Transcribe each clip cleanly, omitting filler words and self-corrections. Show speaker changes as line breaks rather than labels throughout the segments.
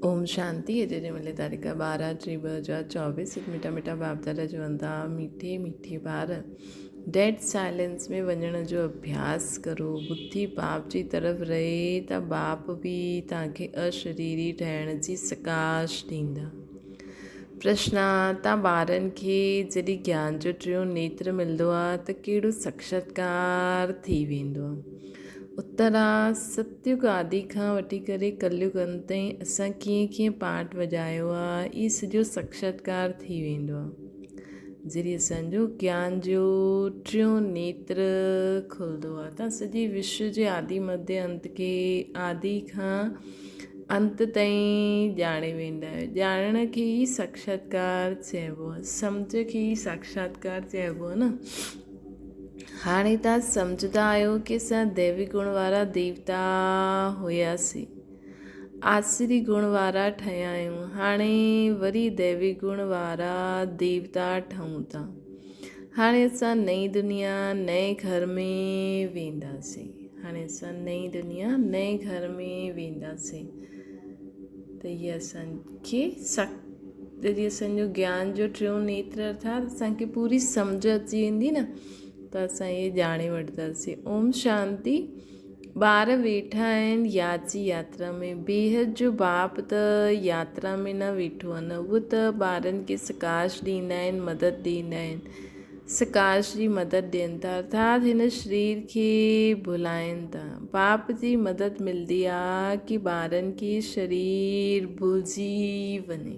اوم شانتي اڄ جي ملي تاريخ 12 ٽي 2024 اڄ مٺا مٺا باپ دادا چون ٿا مٺي مٺي ٻار ڊيڊ سائلنس ۾ وڃڻ جو اڀياس ڪرو ٻڌي باپ جي طرف رهي ته باپ به توهان کي اشريري ٺهڻ جي سڪاش ڏيندا پرشنا تان ٻارن کي جڏهن گيان جو ٽيون نيتر ملندو آهي ته ڪهڙو ساڪشاتڪار ٿي ويندو آهي اترا، ستيگ آدي کان وٺي ڪري ڪليگ انت تائين اسان ڪيئن ڪيئن پاٺ وڄايو آ، اهي سڄو ساڪشاتڪار ٿي ويندو آ. جڏهن اسان جو گيان جو ٽيون نيتر کلندو آ ته سڄي وشو جي آدي مڌيه انت کي آدي کان انت تائين ڄاڻي ويندا آهيو. ڄاڻڻ کي ئي ساڪشاتڪار چئبو آ، سمجهه کي ئي ساڪشاتڪار چئبو آ نه. هاڻي توهان سمجهندا آهيو ڪي اسان ديوي گڻ وارا ديوتا هياسين، آسري گڻ وارا ٺهيا آهيون، هاڻي وري ديوي گڻ وارا ديوتا ٺهون ٿا. هاڻي اسان نئين دنيا، نئين گهر ۾ وينداسين. هاڻي اسان نئين دنيا، نئين گهر ۾ وينداسين. ته هي اسان کي سخت جڏهن اسان جو گيان جو ٽيون نيتر ارٿات اسان کي پوري سمجهه اچي ويندي نه ته اسان اهي ڄاڻي وٺنداسين اوم شانتي ٻار ويٺا آهن ياچي ياترا ۾ بيحد جو باپ ته ياترا ۾ نه ويٺو آهي نه اهو ته ٻارن کي سڪاش ڏيندا آهن مدد ڏيندا آهن سڪاش جي مدد ڏين ٿا ارٿات هن شرير کي ڀلائين ٿا. باپ جي مدد ملدي آ ڪي ٻارن کي شرير ڀلجي وڃي.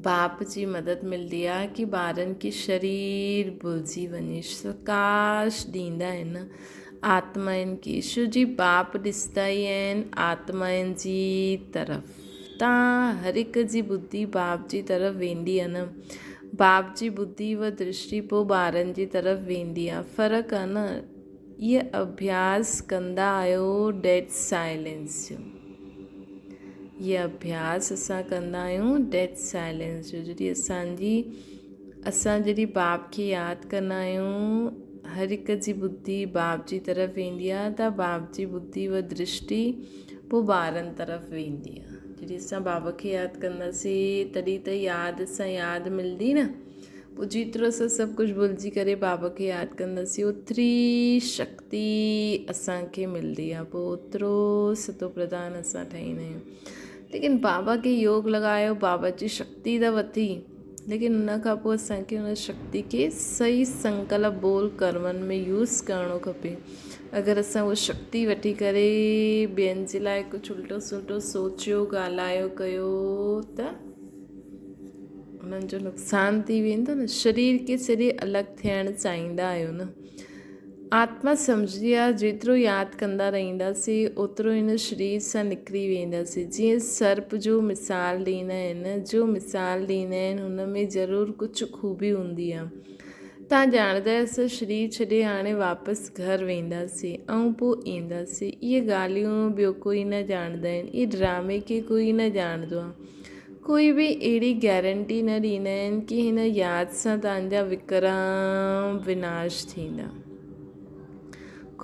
باپ جي مدد ملدي آ ڪي ٻارن کي شرير ڀلجي وڃي. سڪاش ڏيندا آهن آتمائن کي. شو جي باپ ڏسندا ئي آهن آتمائن جي طرف. تان هر هڪ جي ٻڌي باپ جي طرف ويندي آ نه. باپ جي ٻڌي و درشٽي پوء ٻارن جي طرف ويندي آ. فرق آ نه. اهي اڀياس ڪندا آهيو ڊيڊ سائلنس جو. اهي اڀياس اسان ڪندا آهيون ڊيڊ سائلنس جو. جڏهن اسان جي اسان جڏهن باپ کي ياد ڪندا آهيون هر هڪ جي ٻڌي باپ جي طرف ويندي آ ته باپ جي ٻڌي و درشٽي پوء ٻارن طرف ويندي آ. جڏهن اسان بابا کي ياد ڪنداسين تڏهن ته ياد سان ياد ملندي نه. پوء جيترو اسان سڀ ڪجهه ڀلجي ڪري بابا کي ياد ڪنداسين اوتري شڪتي اسان کي ملندي آ پوء اوترو ستو پرڌان اسان ٺهيندا آهيون. ليڪن بابا کي يوگ لڳايو بابا جي شڪتي ته وٿي ليڪن ان کان پوء اسان کي ان شڪتي کي صحيح سنڪلپ ٻول ڪرمن ۾ يوز ڪرڻو کپي. اگر اسان اها شڪتي وٺي ڪري ٻين جي لاء ڪجهه الٽو سلٽو سوچيو ڳالهايو ڪيو ته انهن جو نقصان ٿي ويندو نه شرير کي ڇڏي الڳ ٿيڻ چاهيندا آهيو نه آتما سمجهندي آهي جيترو ياد ڪندا رهنداسين اوترو هن شرير سان نڪري وينداسين جيئن سرپ جو مثال ڏيندا آهن جو مثال ڏيندا آهن هن ۾ ضرور ڪجهه خوبي هوندي آهي تان ڄاڻندا آهيو اسان شرير ڇڏي هاڻي واپس گهر وينداسين ۽ پوء اينداسين. اهي ڳالهيون ٻيو ڪوئي نه ڄاڻندا آهن. اهي ڊرامي کي ڪوئي نه ڄاڻندو آهي. ڪوئي به اهڙي گيرنٽي نه ڏيندا آهن ڪي هن ياد سان توهان جا وڪرم وناش ٿيندا.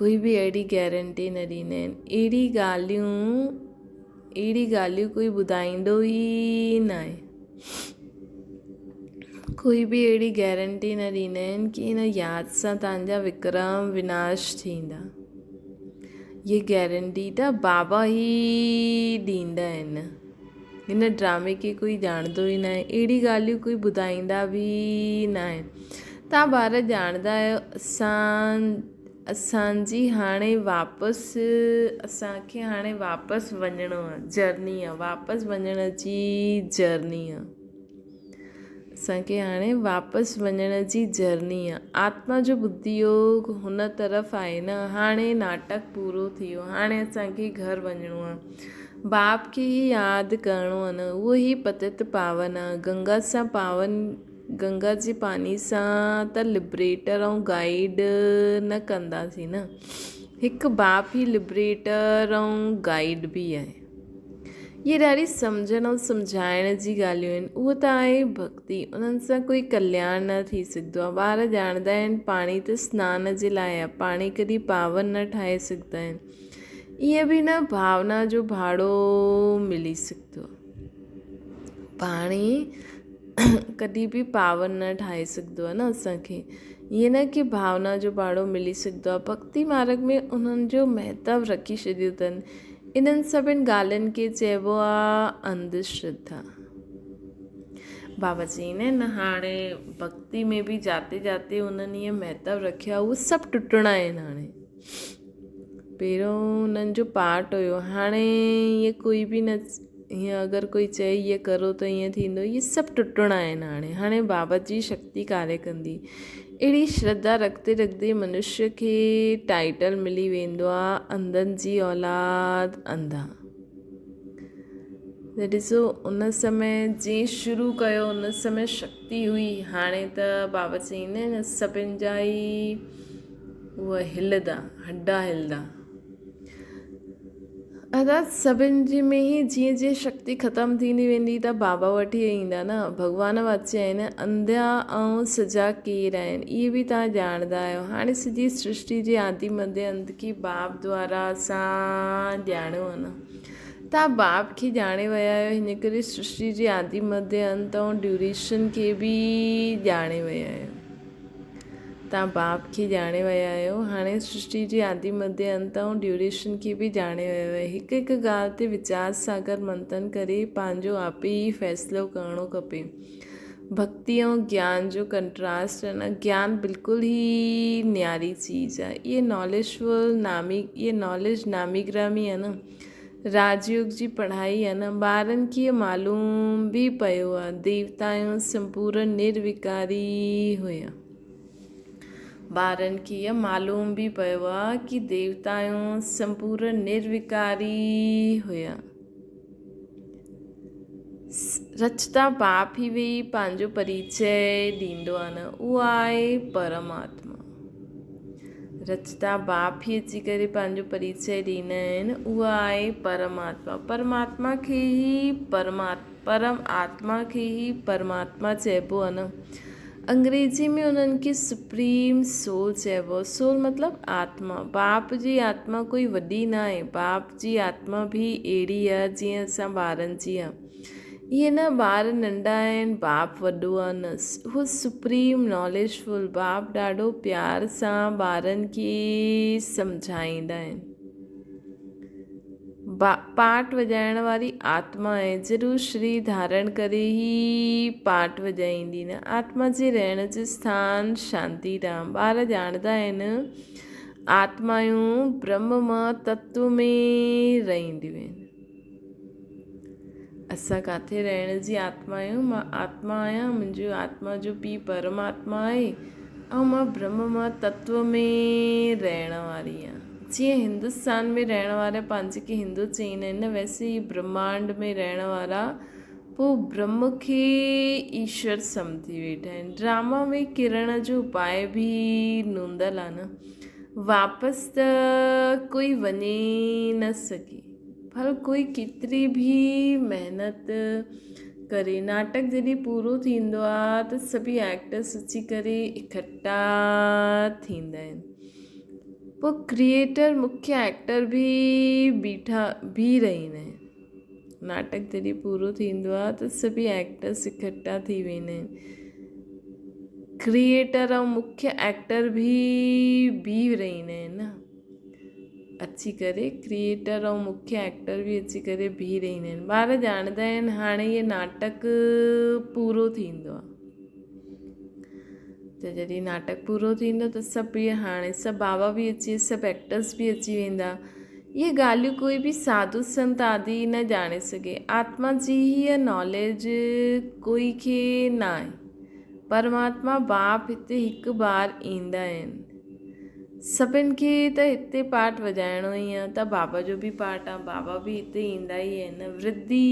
ڪوئي به اهڙي گيرنٽي نه ڏيندا آهن. اهڙي ڳالهيون اهڙي ڳالهيون ڪوئي ٻڌائيندو ئي ناهي. ڪوئي به اهڙي گيرنٽي نه ڏيندا آهن ڪي هن ياد سان توهان جا وڪرم وناش ٿيندا. هيء گيرنٽي ته بابا ئي ڏيندا آهن. هن ڊرامي کي ڪوئي ڄاڻندو ئي ناهي. اهڙي ڳالهيون ڪوئي ٻڌائيندا به ناهن. توهان ٻار ڄاڻندا آهيو اسان اسان جي هاڻي واپس اسان کي هاڻي واپس وڃڻو آ جرني آ واپس وڃڻ جي جرني آ اسان کي هاڻي واپس وڃڻ جي جرني آ آتما جو ٻڌي يوگ هن طرف آهي نه هاڻي ناٽڪ پورو ٿي ويو هاڻي اسان کي گهر وڃڻو آ باپ کي ئي ياد ڪرڻو آ نه اهو ئي پتت پاون آ گنگا سان پاون گنگا جي پاني سان ته لبريٽر ۽ گائيڊ نه ڪنداسين نه. هڪ باپ ئي لبريٽر ۽ گائيڊ به آهي. اهي ڏاڍي سمجهڻ ۽ سمجهائڻ جي ڳالهيون آهن. اهو ته آهي ڀڳتي. انهن سان ڪوئي ڪلياڻ نه ٿي سگهندو آهي. ٻار ڄاڻندا آهن پاڻي ته سنان جي لاء آهي. پاڻي ڪڏهن پاون نه ٺاهي سگهندا آهن. ائين به نه ڀاونا جو ڀاڙو ملي سگهندو آهي. پاڻي ڪڏهن به پاون نه ٺاهي سگهندو آهي نه اسان کي. ائين نه ڪي ڀاونا جو ڀاڙو ملي سگهندو آهي. ڀڳتي مارگ ۾ انهن جو مهتو رکي ڇڏيو اٿن. انهن سڀن ڳالهين کي چئبو آهي انڌ شرڌا. بابا چئين نه هاڻي ڀڳتي ۾ به جاتي جاتي انهن ائين مهتو رکيو آهي اهي سڀ ٽٽڻا آهن هاڻي. پهريون انهن جو پارٽ هيو هاڻي ائين ڪوئي به نه ائين اگر ڪوئي چئي ائين ڪرو ته ائين ٿيندو اهي سڀ ٽٽڻا آهن هاڻي هاڻي بابا جي شڪتي ڪاريه ڪندي اهڙي شرڌا رکندي رکندي منشيه کي ٽائيٽل ملي ويندو آهي انڌن جي اولاد انڌا ته ڏسو ان سمي جيئن شروع ڪيو ان سمي شڪتي هئي هاڻي ته بابا چئيندا آهن سڀن جا ئي اهي هلدا، هڏا هلدا. ادا سڀن جي ۾ ئي جيئن جيئن شڪتي ختم ٿيندي ويندي ته بابا وٽ ئي ايندا نه. ڀڳوان واچي آهن، انڌا ۽ سجا ڪير آهن، اهي به توهان ڄاڻندا آهيو. هاڻي سڄي سرشٽي جي آدي مڌي انت کي باپ دوارا اسان ڄاڻيو آهي نه. توهان باپ کي ڄاڻي ويا آهيو، هن ڪري سرشٽي جي آدي مڌي انت ۽ ڊيوريشن کي به ڄاڻي ويا آهيو. توهان باپ کي ڄاڻي ويا آهيو، هاڻي سرشٽي جي آدي مڌي انت ۽ ڊيوريشن کي به ڄاڻي ويا آهيو. هڪ هڪ ڳالهه تي ويچار ساگر منٿن ڪري پنهنجو آپي ئي فيصلو ڪرڻو کپي. ڀڳتي ۽ گيان جو ڪنٽراسٽ آهي نه، گيان بلڪل ئي نياري چيز آهي. اهي ناليجفل نامي اهي ناليج نامي گرامي آهي نه. راج يوگ جي پڙهائي آ نه ٻارن کي معلوم به پيو آ ديوتائون سمپورن نروڪاري هيا ٻارن کي معلوم به پيو آ ڪي ديوتائون سمپورن نروڪاري هيا رچتا باپ ئي ويهي پنهنجو پريچي ڏيندو آ نه اهو آهي پرماتما رچتا باپ ئي اچي ڪري پنهنجو پريچئه ڏيندا آهن، اها آهي پرماتما. پرماتما کي ئي پرم آتما کي ئي پرماتما چئبو آهي نه. انگريزي ۾ انهن کي سپريم سول چئبو آهي. سول مطلب آتما. باپ جي آتما ڪوئي وڏي نه آهي. باپ جي آتما به اهڙي آهي جيئن اسان ٻارن جي آهي. اهي نه ٻار ننڍا آهن باپ وڏو آ نه هو سپريم ناليج فل باپ ڏاڍو پيار سان ٻارن کي سمجهائيندا آهن با پاٽ وڄائڻ واري آتما آهي ضرور شري ڌارڻ ڪري ئي پاٽ وڄائيندي نه آتما جي رهڻ جو اسٿان شانتي ڌام ٻار ڄاڻندا آهن آتمائون برهم مان تتو ۾ رهنديون آهن اسان ڪاٿي رهڻ جي آتما آهيون؟ مان آتما آهيان، منهنجو آتما جو پيء پرماتما آهي ۽ مان برهم مان تتو ۾ رهڻ واري آهيان. جيئن هندستان ۾ رهڻ وارا پنهنجي کي هندو چئيندا آهن نه ويسي ئي برهمانڊ ۾ رهڻ وارا پوء برهم کي ايشور سمجهي ويٺا آهن. ڊراما ۾ ڪرڻ جو اپاء به نوندل آهي نه. واپس ته ڪوئي وڃي نه سگهي. ڀل ڪوئي ڪيتري به محنت ڪري ناٽڪ جڏهن پورو ٿيندو آهي ته سڀئي ايڪٽرس اچي ڪري اڪٺا ٿيندا آهن پوء ڪريئيٽر مکيه ايڪٽر به بيٺا بيهي رهندا آهن ناٽڪ جڏهن پورو ٿيندو آهي ته سڀئي ايڪٽرس اڪٺا ٿي ويندا آهن ڪريئيٽر ۽ مکيه ايڪٽر به بيهي رهندا آهن نه اچي ڪري ڪريئيٽر ۽ مکيه ايڪٽر به اچي ڪري بيهي رهندا آهن ٻار ڄاڻندا آهن هاڻي هي ناٽڪ پورو ٿيندو آهي ته جڏهن ناٽڪ پورو ٿيندو ته سڀ اهي هاڻي سڀ بابا به اچي سڀ ايڪٽرس به اچي ويندا اهي ڳالهيون ڪوئي به ساڌو سنت آدي نه ڄاڻي سگهي آتما جي هيء ناليج ڪوئي کي نه آهي پرماتما باپ هتي هڪ بار ايندا آهن. سڀن کي ته هتي پاٽ وڄائڻو ئي آ ته بابا جو به پاٽ آ بابا به هتي ايندا ئي آهن ورڌي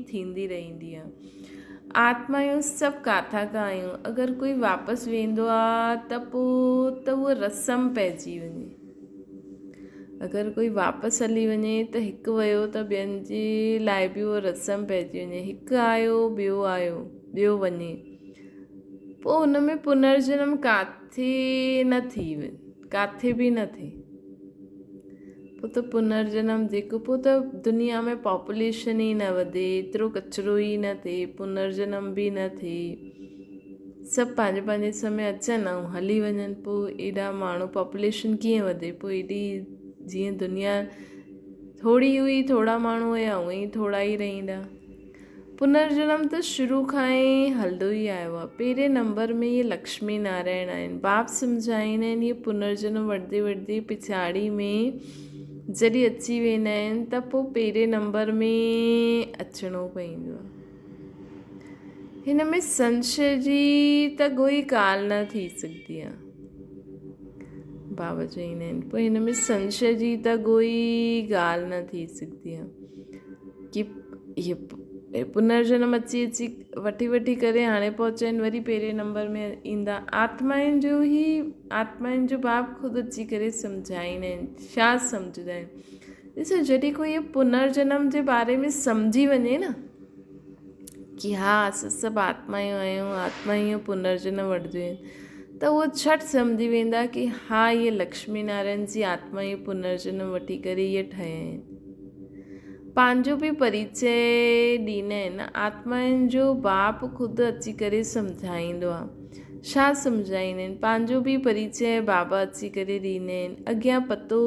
ٿيندي رهندي آ آتمايون سڀ ڪاٿا کان آيون اگر ڪوئي واپس ويندو آ ته پو ته اهو رسم پئجي وڃي اگر ڪوئي واپس هلي وڃي ته هڪ ويو ته ٻين جي لاء به اهو رسم پئجي وڃي هڪ آيو ٻيو آيو ٻيو وڃي پوء ان ۾ پنرجنم ڪاٿي نه ٿي ڪاٿي به نه ٿئي. پوء ته پنرجنم جيڪو پوء ته دنيا ۾ پاپوليشن ئي نه وڌي، ايترو ڪچرو ئي نه ٿئي، پنرجنم به نه ٿئي. سڀ پنهنجي پنهنجي سمي اچن ۽ هلي وڃن پوء ايڏا ماڻهو پاپوليشن ڪيئن وڌي پوء ايڏي جيئن دنيا ٿوري هئي ٿورا ماڻهو هيا اونئن ئي ٿورا ئي رهندا. پنرجنم ته شروع کان ئي هلندو ئي آيو آهي. پهرين نمبر ۾ اهي لڪشمي نارائڻ آهن. باپ سمجهائيندا آهن اهي پنرجنم وٺندي وٺندي پڇاڙي ۾ جڏهن اچي ويندا آهن ته پوء پهرين نمبر ۾ اچڻو پوندو آهي. هن ۾ سنشي جي ته ڪوئي ڳالهه نه ٿي سگهندي آهي. بابا چئيندا آهن پوء هن ۾ سنشي جي ته ڪوئي ڳالهه نه ٿي سگهندي آهي. ڪي هي پنرجنم اچي اچي وٺي وٺي ڪري هاڻي پهچا آهن وري پهرين نمبر ۾ ايندا آتمائن جو هي آتمائن جو باپ خود اچي ڪري سمجهائيندا آهن ڇا سمجهندا آهن ڏسو جڏهن ڪوئي پنرجنم جي باري ۾ سمجهي وڃي نه ڪي ها اسان سڀ آتمايون آهيون آتمايون پنرجنم وٺنديون آهن ته اهو جهٽ سمجهي ويندا ڪي ها اهي لڪشمي نارائڻ جي آتمايون پنرجنم وٺي ڪري اهي ٺهيا آهن پنهنجو به پريچي ڏيندا آهن. آتمائن جو باپ خود اچي ڪري سمجهائيندو آهي. ڇا سمجهائيندا آهن؟ پنهنجو به پريچي بابا اچي ڪري ڏيندا آهن. اڳيان پتو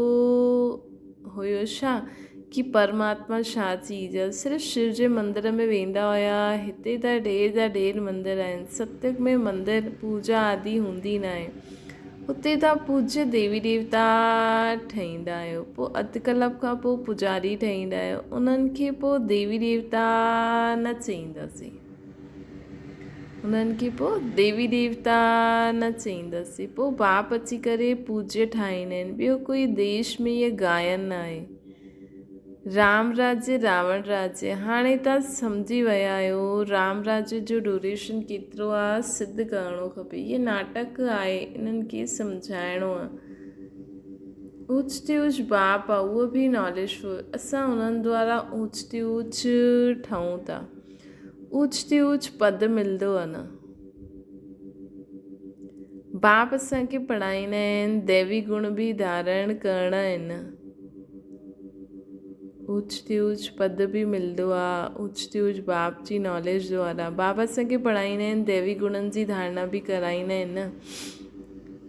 هيو ڇا ڪي پرماتما ڇا چيز آهي؟ صرف شو جي مندر ۾ ويندا هيا. هتي ته ڍير جا ڍير مندر آهن. ستيگ ۾ مندر، پوڄا آدي هوندي ناهي. اتي توهان پوڄيه ديوي ديوتا ٺهيندا آهيو پوء اڌ ڪلپ کان پوء پوڄاري ٺهيندا آهيو انهن کي پوء ديوي ديوتا نه چئينداسين انهن کي پوء ديوي ديوتا نه چئينداسين پوء باپ اچي ڪري پوڄيه ٺاهيندا آهن ٻيو ڪوئي ديش ۾ اهي گائن نه آهي رام راجيه راوڻ راجيه هاڻي توهان سمجهي ويا آهيو رام راجيه جو ڊوريشن ڪيترو آ سڌ ڪرڻو کپي هي ناٽڪ آهي انهن کي سمجهائڻو آ اوچ تي اوچ باپ آ اهو به ناليج فل اسان انهن دوارا اوچ تي اوچ ٺهون ٿا اوچ تي اوچ پد ملندو آ نه باپ اسان کي پڙهائيندا آهن ديوي گڻ به ڌارڻ ڪرڻا آهن اوچ تي اوچ پد به ملندو آ اوچ تي اوچ باپ جي ناليج دوارا بابا اسان کي پڙهائيندا آهن ديوي گڻن جي ڌارڻا به ڪرائيندا آهن نه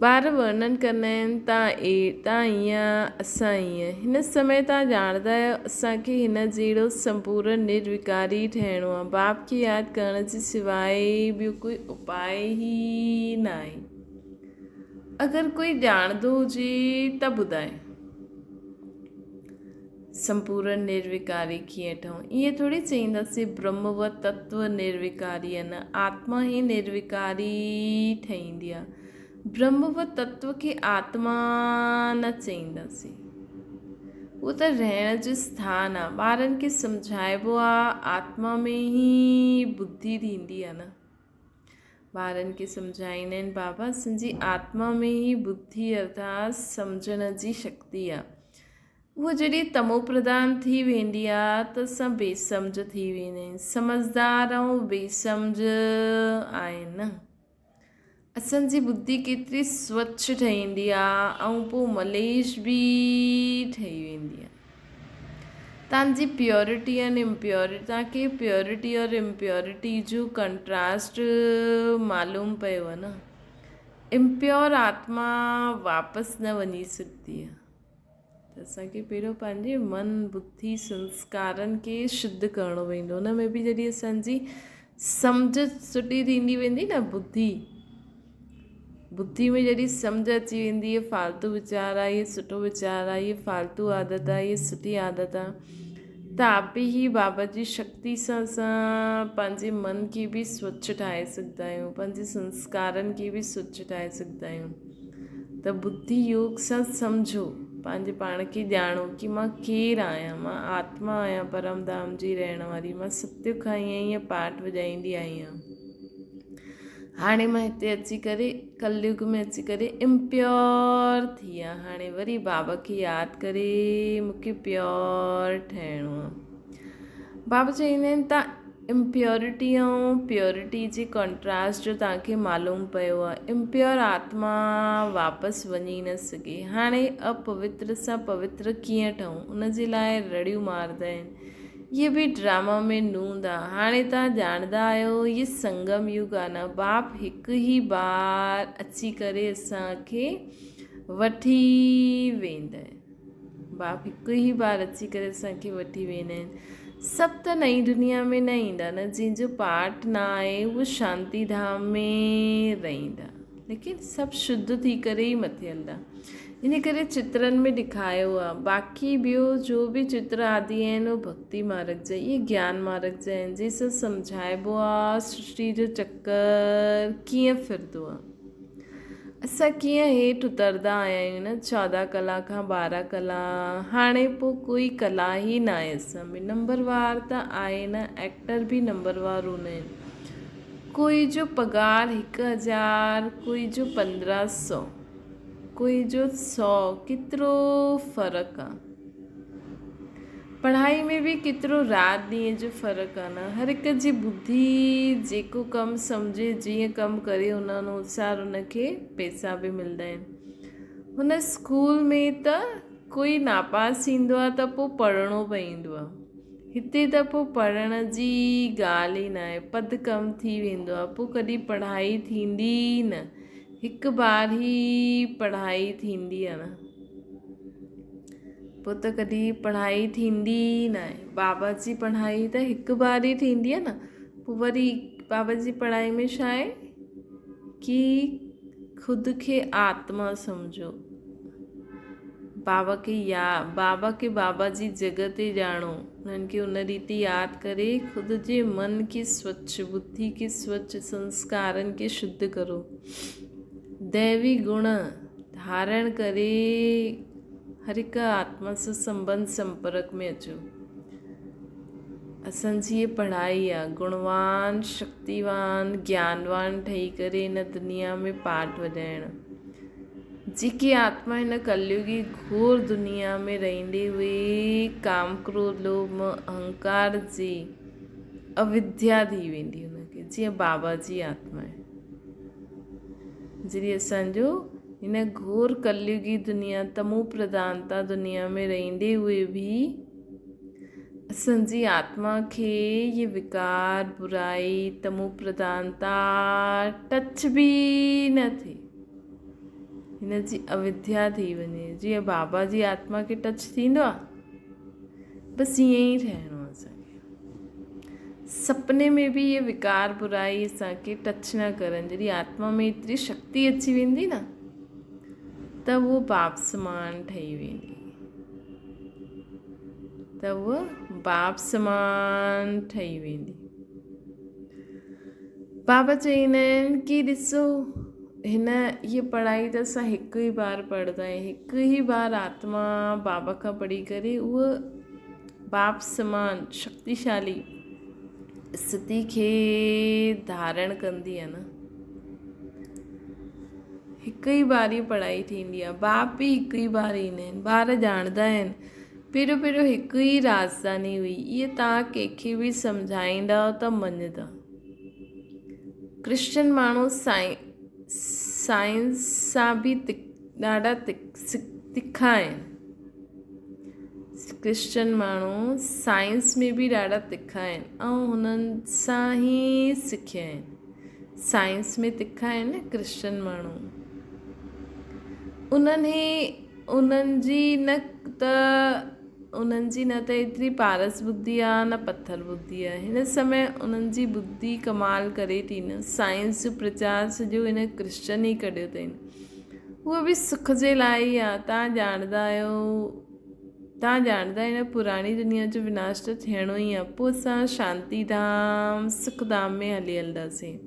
ٻار ورڻن ڪندا آهن تان اي تان ائين اسان ائين هن سمي تان ڄاڻندا آهيو اسان کي هن جهڙو سمپورن نروڪاري ٺهڻو آ باپ کي ياد ڪرڻ جي سواء ٻيو ڪوئي اپاء ئي ناهي اگر ڪوئي ڄاڻندو هجي ته ٻڌائي. سمپورن نروڪاري ڪيئن ٺهون؟ ائين ٿوري چئينداسين برهم و تتو نروڪاري آهي نه آتما ئي نروڪاري ٺهيندي آهي. برهم و تتو کي آتما نه چئينداسين. اهو ته رهڻ جو اسٿان آهي. ٻارن کي سمجهائبو آهي آتما ۾ ئي ٻڌي ٿيندي آهي نه. ٻارن کي سمجهائيندا آهن بابا اسان جي آتما ۾ ئي ٻڌي ارٿات سمجهڻ جي شڪتي آهي. اها جڏهن تمو پرڌان ٿي ويندي آهي ته اسان بي سمجهه ٿي ويندا آهيون. سمجهدار ۽ بي سمجهه آهن نه. اسان جي ٻڌي ڪيتري سوڇ ٺهيندي آهي ۽ پوء مليش به ٺهي ويندي آهي. تان جي پيورٽي ۽ امپيورٽي تان کي پيورٽي اور امپيورٽي جو ڪنٽراسٽ معلوم پيو آهي نه امپيور آتما واپس نه وڃي سگهندي آهي ته اسان کي پهريون پنهنجي من ٻڌي سنسڪارن کي شڌ ڪرڻو پوندو ان ۾ به جڏهن اسان جي سمجهه سٺي ٿيندي ويندي نه ٻڌي ٻڌي ۾ جڏهن سمجهه اچي ويندي هي فالتو ويچار آهي هي سٺو ويچار آهي هي فالتو عادت آهي هي سٺي عادت آهي ته آپ ئي بابا جي شڪتي سان اسان پنهنجي من کي به سوڇ ٺاهي سگهندا آهيون پنهنجي سنسڪارن کي به سوڇ ٺاهي سگهندا آهيون ته ٻڌي يوگ سان سمجهو پنهنجي پاڻ کي ڄاڻو ڪي مان ڪير آهيان مان آتما آهيان پرم ڌام جي رهڻ واري مان ستيگ کان ائين ائين پاٺ وڄائيندي آئي آهيان هاڻي مان هتي اچي ڪري ڪليگ ۾ اچي ڪري امپيور ٿي آ هاڻي وري بابا کي ياد ڪري مونکي پيور ٺهڻو آ بابا چئيندا آهن تان امپيورٽي ۽ پيورٽي جي ڪانٽراسٽ جو توهان کي معلوم پيو آهي. امپيور آتما واپس وڃي نه سگهي. هاڻي اپوتر سان پوتر ڪيئن ٺهون؟ ان جي لاء رڙيون مارندا آهن. هي به ڊراما ۾ نوند آ. هاڻي توهان ڄاڻندا آهيو هي سنگم يگ آ نه. باپ هڪ ئي بار اچي ڪري اسان کي وٺي ويندا آهن. باپ هڪ ئي بار اچي ڪري اسان کي وٺي ويندا آهن. سڀ ته نئين دنيا ۾ نه ايندا نه، جنهن جو پارٽ نه آهي اهو شانتي ڌام ۾ رهندا، ليڪن سڀ شڌ ٿي ڪري ئي مٿي هلندا. ان ڪري چترن ۾ ڏيکايو آهي. باقي ٻيو جو به چتر آدي آهن اهو ڀڳتي مارگ جا، اهي گيان مارگ جا آهن، جنهن سان سمجهائبو آهي سرشٽي جو چڪر ڪيئن ڦرندو آهي. اسان ڪيئن هيٺ اتردا آيا آهيون نه 14 ڪلا کان 12 ڪلا هاڻي پوء ڪوئي ڪلا ئي ناهي اسان ۾ نمبر وار ته آهي نه ايڪٽر به نمبر وار هوندا آهن ڪوئي جو پگهار 1000 ڪوئي جو 1500 ڪوئي جو 100 ڪيترو فرق آ. پڙهائي ۾ به ڪيترو رات ڏينهن جو فرق آ نه. هر هڪ جي ٻڌي جيڪو ڪم سمجهي جيئن ڪم ڪري ان انوسار ان کي پئسا به ملدا آهن. هن اسڪول ۾ ته ڪوئي ناپاس ٿيندو آ ته پوء پڙهڻو پئيندو آ. هتي ته پوء پڙهڻ جي ڳالهه ئي ناهي. پد ڪم ٿي ويندو آ. پوء ڪڏهن پڙهائي ٿيندي ئي نه. هڪ بار ئي پڙهائي ٿيندي آ نه. پوء ته ڪڏهن پڙهائي ٿيندي ئي ناهي. بابا جي پڙهائي ته هڪ بار ئي ٿيندي آهي نه. پوء وري بابا جي پڙهائي ۾ ڇا آهي ڪي خود کي آتما سمجهو. بابا کي يا بابا کي بابا جي جڳهه تي ڄاڻو. انهن کي ان ريتي ياد ڪري خود جي من کي سوڇ، ٻڌي کي سوڇ، سنسڪارن کي شڌ ڪرو. ديوي گڻ ڌارڻ ڪري هر هڪ آتما سان سنٻنڌ سمپرڪ ۾ اچو. اسان جي هيء پڙهائي آ، گڻوان، شڪتيوان، گيانوان ٺهي ڪري هن دنيا ۾ پاٺ وڄائڻ. جيڪي آتما هن ڪليوگي گهور دنيا ۾ رهندي هئي ڪام ڪروڌ لوڀ موه اهنڪار جي اوديا ٿي ويندي هن کي جيئن بابا جي آتما آهي. جڏهن اسان جو هن گهور ڪليوگي دنيا تمو پرڌانتا دنيا ۾ رهندي هئي به اسان جي آتما کي هي وڪار، برائي، تمو پرڌانتا ٽچ به نه ٿئي. هن جي اوديا ٿي وڃي. جيئن بابا جي آتما کي ٽچ ٿيندو آهي بس ائين ئي ٺهڻو آهي اسان کي. سپني ۾ به اهي وڪار برائي اسان کي ٽچ نه ڪرن. جڏهن آتما ۾ ايتري شڪتي اچي ويندي نه ته اهو باپ سمان ٺهي ويندي، ته اهو باپ سمان ٺهي ويندي. بابا چئيندا آهن ڪي ڏسو هن هيء پڙهائي ته اسان هڪ ئي بار پڙهندا آهيون، هڪ ئي بار آتما بابا کان پڙهي ڪري اهو باپ سمان شڪتيشالي استٿي کي ڌارڻ ڪندي آهي نه. هڪ ئي بار ئي پڙهائي ٿيندي آهي. باپ به هڪ ئي بار ايندا آهن. ٻار ڄاڻندا آهن. پهريون پهريون هڪ ئي راڄڌاني هئي. اهي توهان ڪنهن کي به سمجهائيندؤ ته مڃندا. ڪرسچن ماڻهو سائنس سان به ڏاڍا تکا آهن. ڪرسچن ماڻهو سائنس ۾ به ڏاڍا تکا آهن ۽ هنن سان ئي سکيا آهن. سائنس ۾ تکا آهن نه ڪرسچن ماڻهو. انهن هي انهن جي نه ته انهن جي نه ته ايتري پارس ٻڌي آهي نه پٿر ٻڌي آهي. هن سمي انهن جي ٻڌي ڪمال ڪري ٿي نه. سائنس جو پرچار سڄو هن ڪرسچن ئي ڪڍيو اٿائين. اهو به سک جي لاء ئي آهي. توهان ڄاڻندا آهيو، توهان ڄاڻندا آهيو هن پراڻي دنيا جو وناش ته ٿيڻو ئي آهي. پوء اسان شانتي ڌام، سک ڌام ۾ هلي هلنداسين.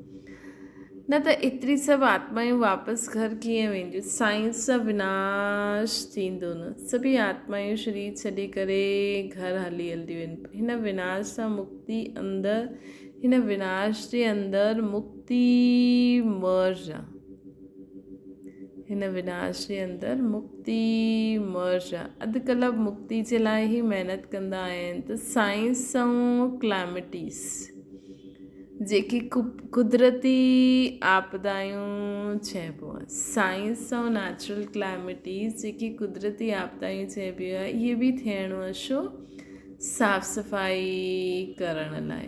نه ته ايتري سڀ آتمائون واپس گهر ڪيئن وينديون؟ سائنس سان وناش ٿيندو نه. سڀئي آتمائون شرير ڇڏي ڪري گهر هلي هلنديون آهن. هن وناش سان مڪتي اندر، هن وناش جي اندر مڪتي مرج آهي. هن وناش جي اندر مڪتي مرض آ. اڌ ڪلب مڪتي جي لاء ئي محنت ڪندا آهن ته سائنس ۽ ڪلائمٽيز. جيڪي قدرتي آپدايون چئبو آهي. سائنس ۽ نيچرل ڪلائمٽيز جيڪي قدرتي آپدايون چئبيون آهي اهي به ٿيڻو آهي ڇو صاف صفائي ڪرڻ لاء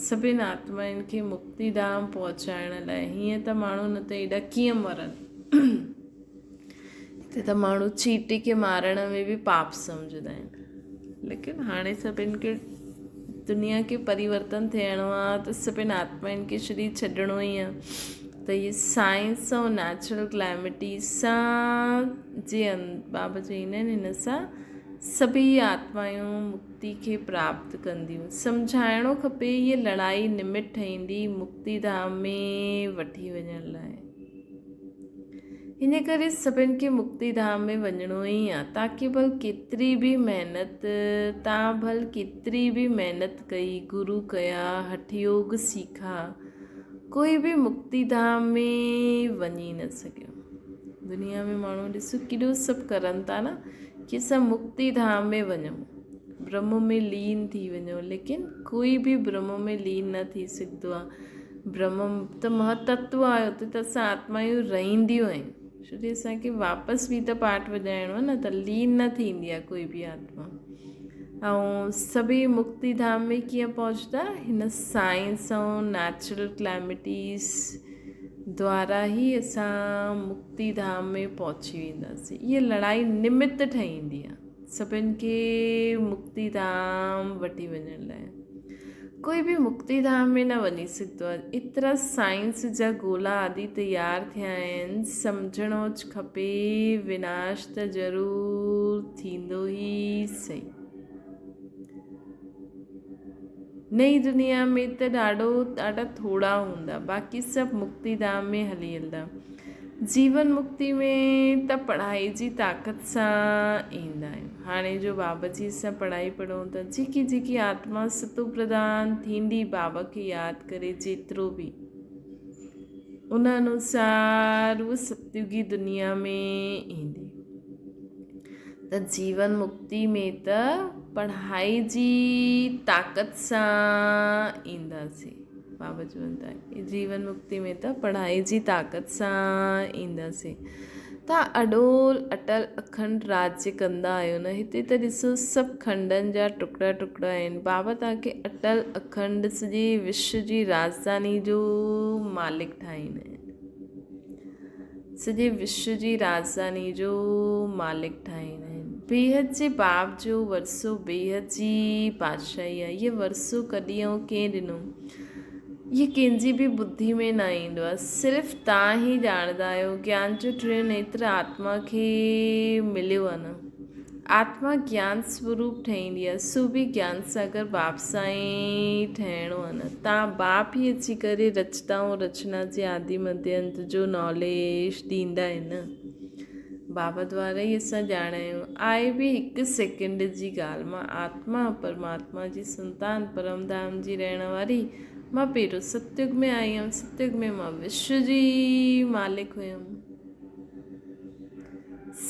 سڀن آتمائن کي مڪتي ڌام پهچائڻ لاء هيئن ته ماڻهو نه ته ايڏا ڪيئن مرن هتي ته ماڻهو چيٽي کي مارڻ ۾ به پاپ سمجهندا آهن ليڪن هاڻي سڀن کي دنيا کي پريورتن ٿيڻو آهي ته سڀن آتمائن کي شرير ڇڏڻو ئي آهي ته هي سائنس ۽ نيچرل ڪلائمٽي سان جي بابا چئيندا آهن هن سان سڀئي آتمايون مڪتي کي پراپت ڪنديون سمجهائڻو کپي هيء لڙائي نمت ٺهيندي مڪتي ڌام ۾ وٺي وڃڻ لاء ان ڪري سڀن کي مڪتي ڌام ۾ وڃڻو ئي آ تاڪي ڀل ڪيتري به محنت تان ڀل ڪيتري به محنت ڪئي گرو ڪيا هٺ يوگ سيکا ڪوئي به مڪتي ڌام ۾ وڃي نه سگهيو دنيا ۾ ماڻهو ڏسو ڪيڏو سڀ ڪرن ٿا نه ڪي اسان مڪتي ڌام ۾ وڃون برهم ۾ لين ٿي وڃون ليڪن ڪوئي به برهم ۾ لين نه ٿي سگهندو آ برهم ته مهتتو آهي اتي ته اسان آتمايون رهنديون آهن ڇو جو اسان کي واپس به ته پاٺ وڄائڻو آهي نه ته لين نه ٿيندي آهي ڪوئي به آتما ۽ سڀئي مڪتي ڌام ۾ ڪيئن پهچندا هن سائنس ۽ نيچرل ڪلائمٽيز دوارا ئي اسان مڪتي ڌام ۾ پهچي وينداسين هيء لڙائي نمت ٺهيندي آهي سڀن کي مڪتي ڌام وٺي وڃڻ لاء ڪوئي به مڪتي ڌام ۾ نه وڃي سگهندو آهي. ايترا سائنس جا گولا آدي تيار ٿيا آهن، سمجهڻو کپي وناش ته ضرور ٿيندو ئي سهي. نئين دنيا ۾ ته ڏاڍو ڏاڍا ٿورا هوندا، باقي سڀ مڪتي ڌام ۾ هلي هلندا. جيون مڪتي ۾ ته پڙهائي جي طاقت سان ايندا آهيون. هاڻي جو بابا جي اسان پڙهائي پڙهون ٿا، جيڪي جيڪي آتما ستو پرڌان ٿيندي بابا کي ياد ڪري جيترو به ان انوسار هو ستيوگي دنيا ۾ ايندي. ته جيون مڪتي ۾ ته پڙهائي جي طاقت سان اينداسين. بابا چون ٿا جيون مڪتي ۾ ته پڙهائي جي طاقت سان اينداسين. تان اڏول اٽل اکنڊ راجيه ڪندا آهيو نه هتي ته ڏسو سڀ کنڊن جا ٽڪڙا ٽڪڙا آهن. بابا توهان کي اٽل اکنڊ سڄي وشو جي راڄڌاني جو مالڪ ٺاهيندا آهن. سڄي وشو جي راڄڌاني جو مالڪ ٺاهيندا آهن. بيحد جي باپ جو ورثو بيحد جي بادشاهي آهي. هيء ورثو ڪڏهن ۽ ڪنهن ڏنو؟ هيء ڪنهن جي به ٻڌي ۾ نه ايندو آهي. صرف توهان ئي ڄاڻندا آهيو. گيان جو ٽيون نيتر آتما کي مليو آهي نه؟ آتما گيان سوروپ ٺهيندي آهي، سو به گيان ساگر باپ سان ئي ٺهڻو آهي نه. تان باپ ئي اچي ڪري رچتا ۽ رچنا جي آدي مڌي انت جو ناليج ڏيندا آهن نه. بابا دوارا ئي اسان ڄاڻايون. آهي به هڪ سيڪنڊ جي ڳالهه. مان آتما، پرماتما جي سنتان، پرم ڌام جي رهڻ واري، مان پهريون ستيگ ۾ آئي هيم، ستيگ ۾ مان وشو جي مالڪ هيم.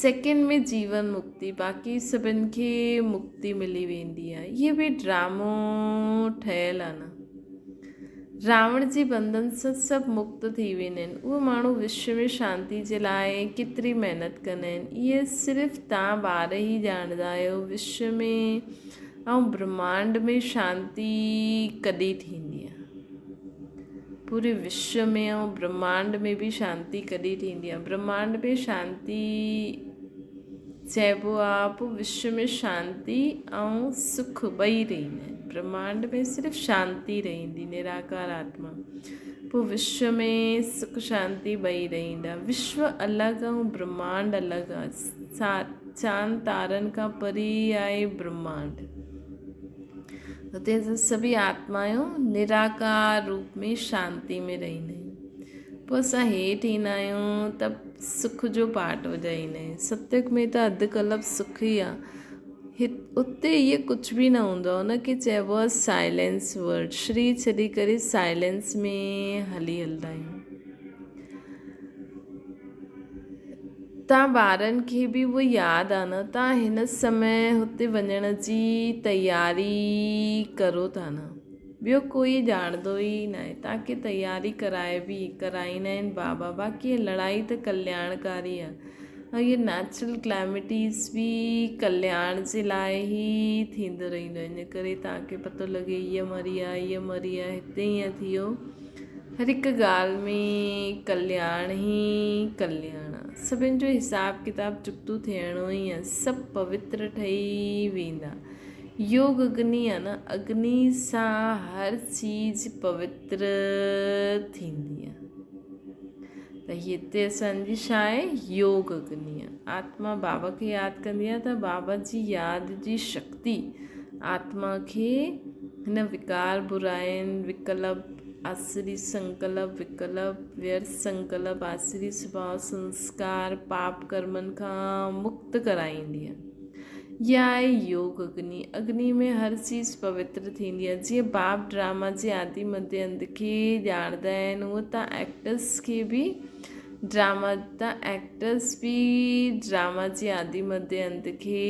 سيڪنڊ ۾ جيون مڪتي باقي سڀن کي مڪتي ملي ويندي آهي اهي به ڊرامو ٺهيل آهي نه راوڻ جي بنڌن سان سڀ مڪت ٿي ويندا آهن اهي ماڻهو وشو ۾ شانتي جي لاء ڪيتري محنت ڪندا آهن اهي صرف تان ٻار ئي ڄاڻندا آهيو وشو ۾ ۽ برهمانڊ ۾ شانتي ڪڏهن ٿيندي آهي پوري وشو ۾ ۽ برهمانڊ ۾ به شانتي ڪڏهن ٿيندي آهي؟ برهمانڊ ۾ شانتي چئبو آهي پوء وشو ۾ شانتي ۽ سک ٻئي رهندا آهن. برهمانڊ ۾ صرف شانتي رهندي نراڪار آتما پوء وشو ۾ سک شانتي ٻئي رهندا. وشو الڳ ۽ برهمانڊ الڳ آهي. چاند تارن کان پري آهي برهمانڊ. هتي اسان سڀئي آتمايون نراڪار روپ ۾ شانتي ۾ رهندا آهيون. پوء اسان هيٺ ايندا آهيون ته سک جو پاٺ وڄائيندا آهيون. ستيگ ۾ ته اڌ ڪلپ سک ئي آهي. اتي اهي ڪجهه به نه هوندو آهي. ان کي چئبو آهي سائلينس ورلڊ. شرير ڇڏي ڪري سائلينس ۾ هلي هلندا آهيون. تان ٻارن کي به اهو ياد آ نه تان هن سمي هتي وڃڻ جي تياري ڪرو ٿا نه. ٻيو ڪوئي ڄاڻندو ئي ناهي. توهان کي تياري ڪرائبي، ڪرائيندا آهن بابا. باقي هيء لڙائي ته ڪلياڻڪاري آهي ۽ اهي نيچرل ڪليمٽيز به ڪلياڻ جي لاء ئي ٿيندو رهندو آهي. ان ڪري توهان کي پتو لڳي هيء مري آهي، هيء مري آهي، هتي هيئن ٿي ويو. هر هڪ ڳالهه ۾ ڪلياڻ ئي ڪلياڻ آهي. سڀن جو حساب ڪتاب چڪتو ٿيڻو ئي آهي. سڀ پوتر ٺهي ويندا. يوگ اگني آهي نه، اگني سان هر چيز پوتر ٿيندي آهي. ته هتي اسان جي ڇا آهي؟ يوگ اگني آهي. آتما بابا کي ياد ڪندي آهي ته بابا جي ياد جي شڪتي آتما کي هن وڪار براين، وڪلپ، آسري سنڪلپ، وڪلپ، ويرٿ سنڪلپ، آسري سڀاء، سنسڪار، پاپ ڪرمن کان مڪت ڪرائيندي آهي. اها آهي يوگ اگني. اگني ۾ هر چيز پوتر ٿيندي آهي. جيئن باپ ڊراما جي آدي مدي انت کي ڄاڻندا آهن هونء ته ائڪٽرس کي به ڊراما ته ائڪٽرس به ڊراما جي آدي مدي انت کي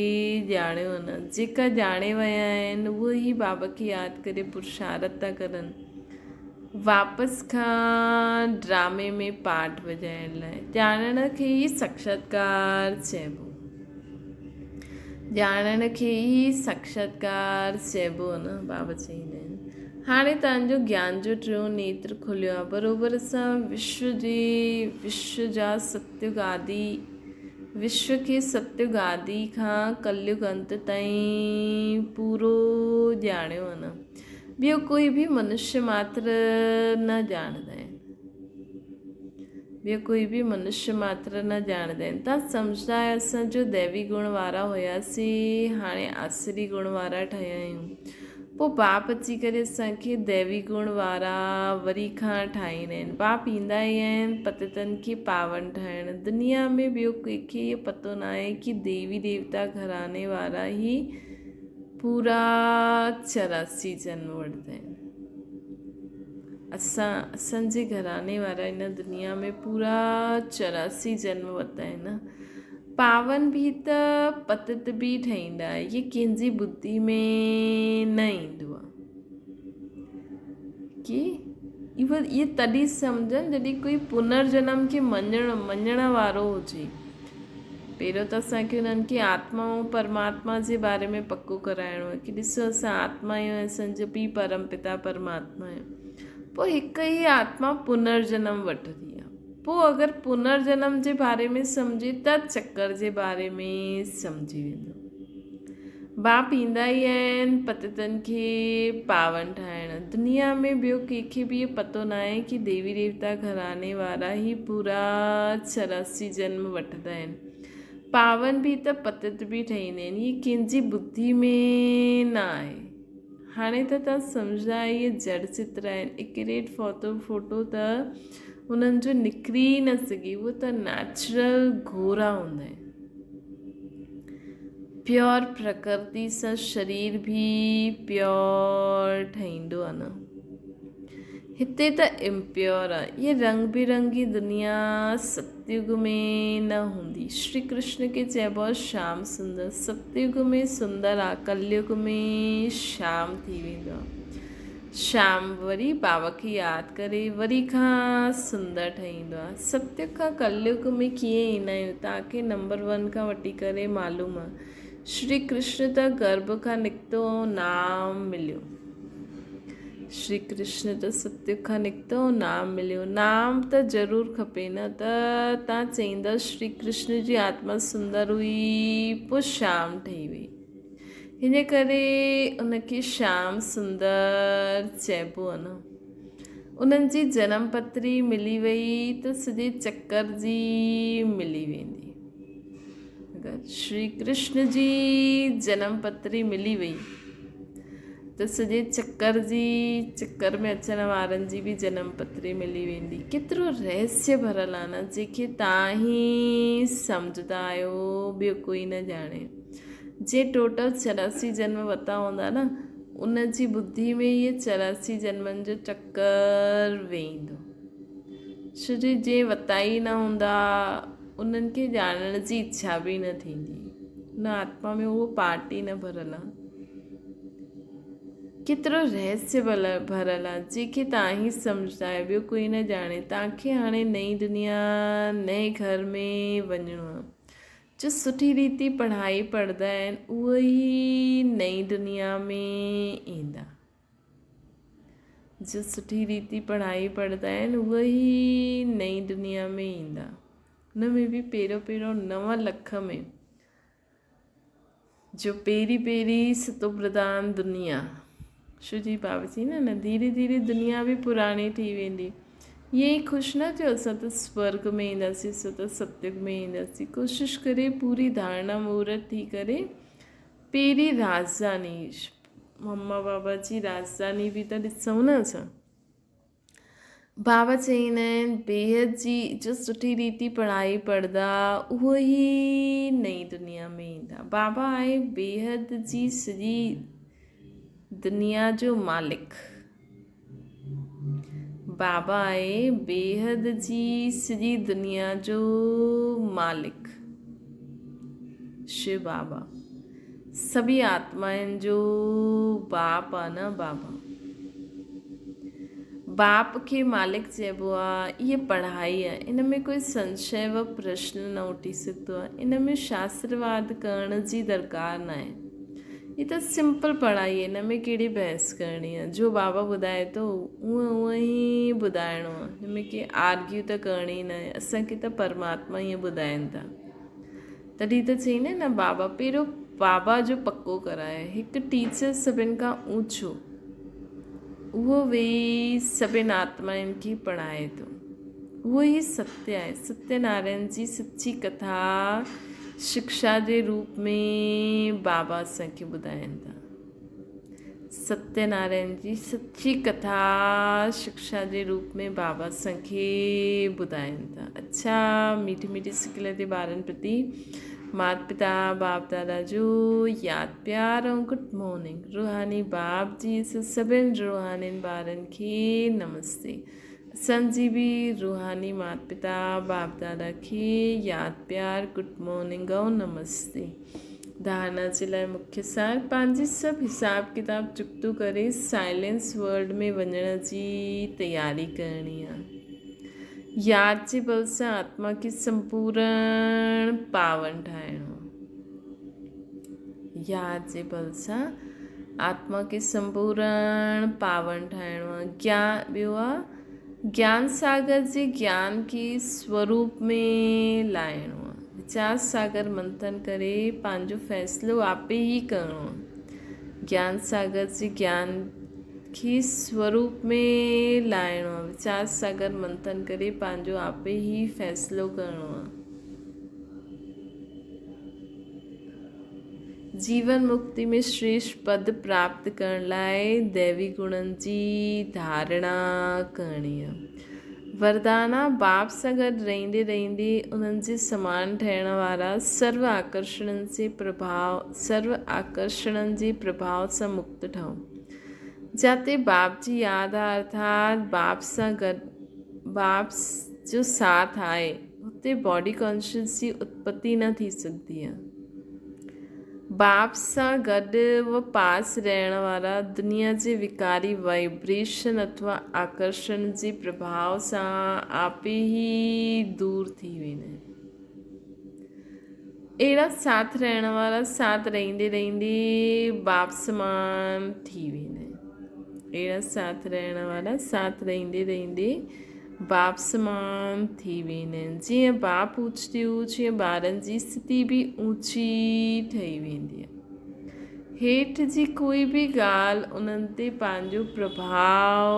ڄاڻيو نه. جيڪا ڄاڻي ويا آهن اهي ئي بابا کي ياد ڪري پرشارت ٿا ڪرن. واپس کان ڊرامي ۾ پارٽ وڄائڻ لاء ڄاڻڻ کي ئي ساڪشاتڪار چئبو. ڄاڻڻ کي ئي ساڪشاتڪار چئبو نه بابا چئيندا آهن هاڻي توهان جو گيان جو ٽيون نيتر کليو آهي بروبر سان وشو جي وشو جا ستيگ آدي وشو کي ستيگ آدي کان ڪليگ انت تائين پورو ڄاڻيو نه ٻيو ڪوئي به منشي ماتر نه ڄاڻندا آهن ٻيو ڪوئي به منشي ماتر نه ڄاڻندا آهن. توهان سمجهندا آهيو اسان جو ديوي گڻ وارا هياسين، هاڻي آسري گڻ وارا ٺهيا آهيون. پوء باپ اچي ڪري اسان کي ديوي گڻ وارا وري کان ٺاهيندا آهن. باپ ايندا ئي آهن پتيتن کي پاون ٺاهڻ. دنيا ۾ ٻيو ڪنهن کي اهو پتو ناهي ڪي ديوي ديوتا گهراڻي وارا ئي پورا 84 جنم وٺندا آهن. اسان، اسان جي گهراڻي وارا هن دنيا ۾ پورا 84 جنم ورتا آهن. پاون به ته پتت به ٺهيندا. اهي ڪنهن جي ٻڌي ۾ نه ايندو آهي. ڪي اهي تڏهن سمجهن جڏهن ڪوئي پنر جنم کي مڃڻ مڃڻ وارو هجي. پهريون ته اسان کي انهن کي آتما ۽ پرماتما جي باري ۾ پڪو ڪرائڻو آهي ڪي ڏسو اسان آتما آهيون ۽ اسان جو پيء پرم پتا پرماتما آهي. پوء هڪ ئي آتما پنر جنم وٺندي آهي. پوء اگر پنر جنم جي باري ۾ سمجهي ته چڪر جي باري ۾ سمجهي ويندو. باپ ايندا ئي آهن پتيتن کي پاون ٺاهڻ. دنيا ۾ ٻيو ڪنهن کي به اهو پتو ناهي ڪي ديوي ديوتا گهراڻي وارا ئي پورا 84 جنم وٺندا آهن. پاون به ته پتيت به ٺهيندا آهن. اهي ڪنهن جي ٻڌي ۾ نه آهي. هاڻي ته توهان سمجهندا آهيو اهي جڙ چتر آهن. ايڪيوريٽ فوتو فوٽو ته انهن جو نڪري ئي نه سگهي. اهي ته نيچرل گورا هوندا آهن. پيور پرڪرتي سان شرير به پيور ٺهيندو آهي نه. هتي ته امپيور آهي. هيء رنگ برنگي دنيا ستيگ ۾ نه هوندي. شري ڪرشن کي چئبو آهي شيام سندر. ستيگ ۾ سندر آهي، ڪليگ ۾ شيام ٿي ويندو آهي. شيام وري بابا کي ياد ڪري وري کان سندر ٺهيندو آهي. ستيگ کان ڪليگ ۾ ڪيئن ايندا آهيون توهان کي نمبر ون کان وٺي ڪري معلوم آهي. شري ڪرشن ته گرڀ کان نڪتو ۽ نام مليو. شري ڪرشن ته ستيگ کان نڪتو ۽ نام مليو. نام ته ضرور کپي نه ته توهان چئيندا شري ڪرشن جي آتما سندر هئي پوء شيام ٺهي وئي. ان ڪري ان کي شيام سندر چئبو آهي نه. انهن جي جنم پتري ملي وئي ته سڄي چڪر جي ملي ويندي. اگر شري ڪرشن جي جنم پتري ملي وئي ته سڄي چڪر جي چڪر ۾ اچڻ وارن جي به جنم پتري ملي ويندي. ڪيترو رهسيه ڀريل آهي نه جنهن کي توهان ئي سمجهندا آهيو ٻيو ڪوئي نه ڄاڻي. جنهن ٽوٽل 84 جنم ورتا هوندا نه، ان جي ٻڌي ۾ اهي 84 جنمن جو چڪر ويندو. ڇو جو جنهن ورتا ئي نه هوندا، انهن کي ڄاڻڻ جي اڇا به نه ٿيندي. ان آتما ۾ اهو پارٽ ئي نه ڀريل آهي. ڪيترو رهسيه ڀريل آهي، جنهن کي توهان ئي سمجهندا آهيو، ٻيو ڪوئي نه ڄاڻي. توهان کي هاڻي نئين دنيا، نئين گهر ۾ وڃڻو آهي. جو سٺي ريتي پڙهائي پڙهندا آهن، اهي ئي نئين دنيا ۾ ايندا. جو سٺي ريتي پڙهائي پڙهندا آهن، اهي ئي نئين دنيا ۾ ايندا. ان ۾ به پهريون پهريون 9 لک ۾. جو پهرين پهرين ستوپرڌان دنيا شو جي بابا چئي نه نه ڌيري ڌيري دنيا به پراڻي ٿي ويندي ائين ئي خوش نه ٿيو اسان ته سورگ ۾ اينداسين اسان ته ستيگ ۾ اينداسين ڪوشش ڪري پوري ڌارڻا مورت ٿي ڪري پهرين راجڌاني مما بابا جي راجڌاني به ته ڏسون نه اسان بابا چئيندا آهن بيحد جي جو سٺي ريتي پڙهائي پڙهندا اهو ئي نئين دنيا ۾ ايندا. بابا آهي بيحد جي سڄي دنيا جو مالڪ. بابا آهي بيحد جي سڄي دنيا جو مالڪ. شو بابا سڀئي آتمائن جو باپ آ نه بابا. باپ کي مالڪ چئبو آ. اها پڙهائي آ. ان ۾ ڪوئي سنشي و پرشن نه اٺي سگهندو آ. ان ۾ شاسترواد ڪرڻ جي درڪار ناهي. هي ته سمپل پڙهائي آ. ان ۾ ڪهڙي بحث ڪرڻي آ. جو بابا ٻڌائي ٿو اونئن اونئن ئي ٻڌائڻو آ. هن ۾ ڪي آرگيو ته ڪرڻي ناهي. اسان کي ته پرماتما ائين ٻڌائين ٿا. تڏهن ته چئين نه بابا پهريون بابا جو پڪو ڪرايو. هڪ ٽيچر سڀن کان اوچو اهو ويهي سڀن آتمائن کي پڙهائي ٿو. اهو ئي ستيه آهي. ستيه نارائڻ جي سچي ڪٿا شڪشا جي روپ ۾ بابا اسان کي ٻڌائين ٿا. ستيه نارائڻ جي سچي ڪٿا شڪشا جي روپ ۾ بابا اسان کي ٻڌائين ٿا. اڇا ميٺي ميٺي سڪل تي ٻارن پرتي مات پتا باپ دادا جو ياد پيار ۽ گڊ مارننگ. روحاني باپ جي سڀن روحانين ٻارن کي نمستي. اسان جي به روحاني مات پتا باپ دادا کي ياد پيار گڊ مارننگ ۽ نمستي. ڌارڻا جي لاء مکيه سار پنهنجي سڀ حساب ڪتاب چڪتو ڪري سائلينس ورلڊ ۾ وڃڻ جي تياري ڪرڻي آ. ياد جي بل سان آتما کي سمپورڻ پاون ٺاهڻو آ. ياد جي بل سان آتما کي سمپورڻ پاون ٺاهڻو آ. گيان ٻيو آ گيان ساگر جي گيان کي سوروپ ۾ لاهڻو آ. ويچار ساگر منٿن ڪري پنهنجو فيصلو آپي ئي ڪرڻو آ. گيان ساگر جي گيان کي سوروپ ۾ لاهڻو آ. ويچار ساگر منٿن ڪري پنهنجو آپي ئي فيصلو ڪرڻو آ. جيون مڪتي ۾ شريشٺ پد پراپت ڪرڻ لاء ديوي گڻن جي ڌارڻا ڪرڻي آهي. وردانا باپ سان گڏ رهندي رهندي انهن جي سمان ٺهڻ وارا سرو آڪرشڻن جي پرڀاء سرو آڪرشڻن جي پرڀاء سان مڪت ٺهو. جاتي باپ جي ياد آ ارٿات باپ سان گڏ باپ جو ساٿ آهي. اتي باڊي ڪانشس جي اتپتي نه ٿي سگهندي آهي. باپ سان گڏ و پاس رهڻ وارا دنيا جي وڪاري وائبريشن اٿوا آڪرشڻ جي پرڀاء سان آپي ئي دور ٿي ويندا آهن. اهڙا ساٿ رهڻ وارا ساٿ رهندي رهندي باپ سمان ٿي ويندا آهن. اهڙا ساٿ رهڻ وارا ساٿ رهندي رهندي باپ سمان ٿي ويندا آهن. جيئن باپ اوچتي اوچ تيئن ٻارن جي اسٿتي به اوچي ٺهي ويندي آهي. هيٺ جي ڪوئي به ڳالهه انهن تي پنهنجو پرڀاء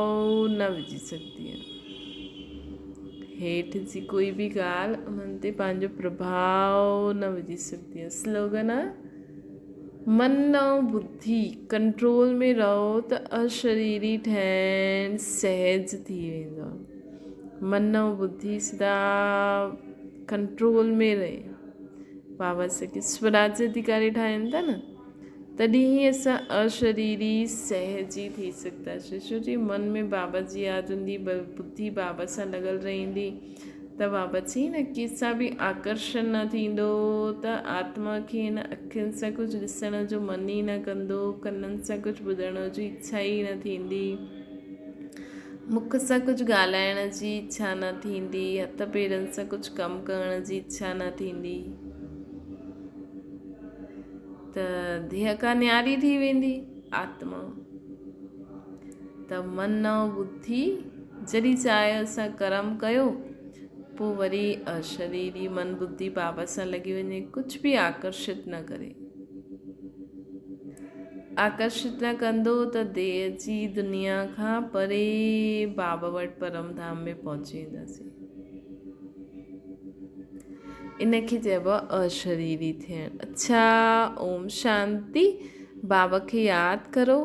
نه وجهي سگهندي آهي. هيٺ جي ڪوئي به ڳالهه انهن تي پنهنجو پرڀاء نه وجهي سگهندي آهي. سلوگن آهي من ۽ ٻڌي ڪنٽرول ۾ رهو ته اشريري ٺهڻ سهج ٿي ويندو آهي. من ۽ ٻڌي سدا ڪنٽرول ۾ رهي. بابا اسان کي سوراج اڌيڪاري ٺاهين ٿا نه تڏهن ئي اسان اشريري سهج ئي ٿي سگهنداسين. ڇو جو من ۾ بابا جي ياد هوندي، ٻڌي بابا سان لڳل رهندي ته بابا چئي نه ڪنهن سان به آڪرشڻ نه ٿيندو ته آتما کي نه اکين سان ڪجهه ڏسڻ جو من ئي نه ڪندو، ڪنن سان ڪجهه ٻڌڻ جي اڇا ئي نه ٿيندي، مک سان ڪجهه ڳالهائڻ جي اڇا نه ٿيندي، هٿ پيرن سان ڪجهه ڪم ڪرڻ جي اڇا نه ٿيندي ته ديهه کان نياري ٿي ويندي آتما. ته من ۽ ٻڌي جڏهن چاهه سان ڪرم ڪيو پوء وري اشريري من ٻڌي بابا سان لڳي وڃي ڪجهه به آڪرشت نه ڪري. آڪرشت نه ڪندو ته ديهه جي دنيا کان پري بابا وٽ پرم ڌام ۾ پهچي وينداسين. ان کي چئبو آهي اشريري ٿيڻ. اڇا اوم شانتي. بابا کي ياد ڪرو.